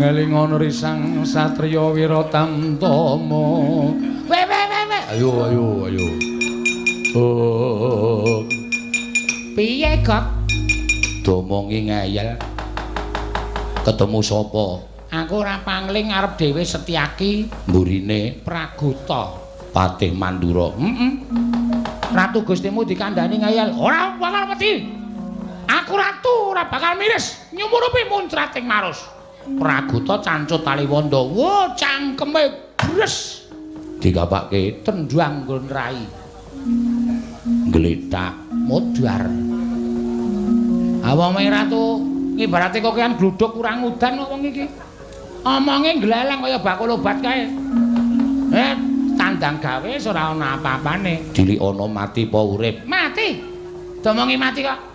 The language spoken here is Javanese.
Ngelingono risang satriya Wiratamtama. We we we we. Ayo ayo ayo. Oh. Piye, Gok? Domongi ngeyel. Ketemu sapa? Aku ora pangling arep dhewe Setyaki mburine Pragota Patih Mandura. Heeh. Ratu Gustimu dikandhani ngeyel, ora bakal wedi. Aku ratu ora bakal miris, nyumurupi muncrat ing marus. Pragota cancut taliwondo. Wo cangkeme bres. Digapake tendang nggon rai. Glethak modar. Awong ratu ibarate kokean gluduk kurang udan kok wong iki. Omonge gleleng kaya bakul obat kae. Tandang gawe ora ana apa-apane. Dilikono mati apa urip? Mati. Domongi mati kok.